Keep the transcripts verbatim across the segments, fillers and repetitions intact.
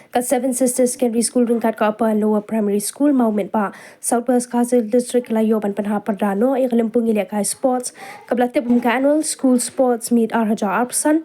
Ka Seven Sisters Secondary School ryngkat ka Upper and Lower Primary School Mawmedbah, South West Khasi Hills District, la ïoh ban pynhap pyrda noh ïa ka lympung ïalehkai sports kaba la tip kum ka Annual School Sports Meet ar hajar arphew san,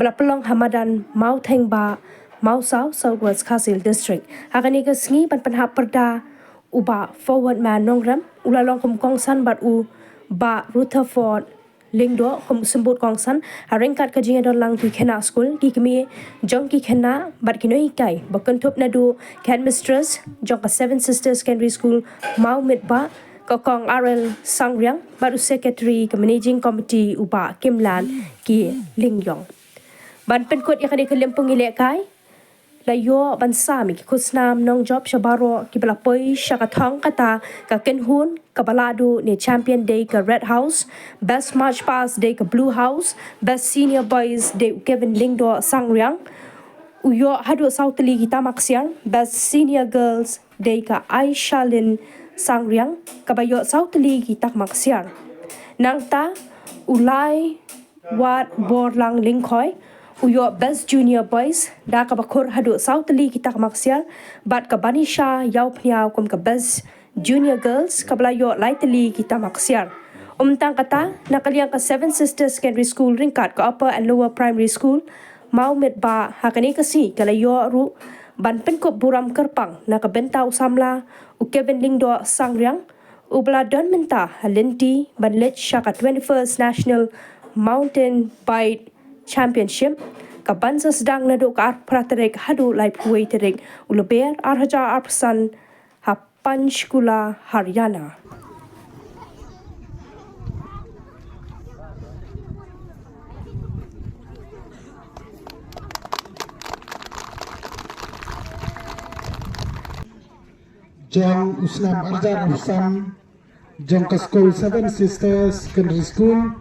ba la pynlong ha madan Mawthengbah, Mawsaw, South West Khasi Hills District. Ha kane ka sngi ban pynhap pyrda, u Bah Forwardman Nongrem u la long kum kongsan bad u Bah Rutherford Lyngdoh kum u symbud kongsan, ha ryngkat ka jingïadon lang ki khynnah skul, ki kmie jong ki khynnah bad ki nonghikai ba kynthup naduh ka headmistress jong ka Seven Sisters Secondary School Mawmedbah, ka Kong R L Sangriang, bad u secretary ka managing committee u Bah Kimlan K Lyngïong. Ban pynkut ïa kane ka lympung ïalehkai, la ïoh ban sam ïa ki khusnam nongjop sha baroh kiba la poi sha ka thong kata ka kynhun kaba la duh ne champion dei ka Red House, best march past dei ka Blue House, best senior boys dei u Kevin Lyngdoh Sangriang, u ïoh haduh saw tylli ki tamak siar, best senior girls dei ka Aishalin Sangriang kaba ïoh saw tylli ki tamak siar. Nangta u Lai Wat Borlang Lyngkhoi u ïoh best junior boys da kaba khur haduh saw tylli ki tamak siar, bad ka Banisha Ïawphniaw kum ka best junior girls kaba la ïoh lai tylli ki tamak siar. Ym tang kata, na ka liang ka Seven Sisters Secondary School ryngkat ka Upper and Lower Primary School Mawmedbah ha kane ka sngi ka la ïoh ruh ban pynkup burom kyrpang na ka bynta u samla u Kevin Lyngdoh Sangriang, uba la don mynta ha lynti ban leit sha ka twenty-first National Mountain Bike Championship, kaban sa sdang naduh ka arphew phra tarik haduh laiphew wei tarik u Lber ar hajar arphew san ha Panchkula, Haryana. Jong u snem ar hajar arphew san, jong ka skul Seven Sisters Secondary School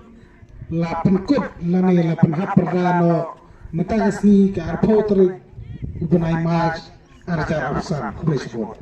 la pynkut lane la pynhap pyrda noh mynta ka sngi ka arphew tarik u bnai March ar hajar arphew san. Khublei shibun.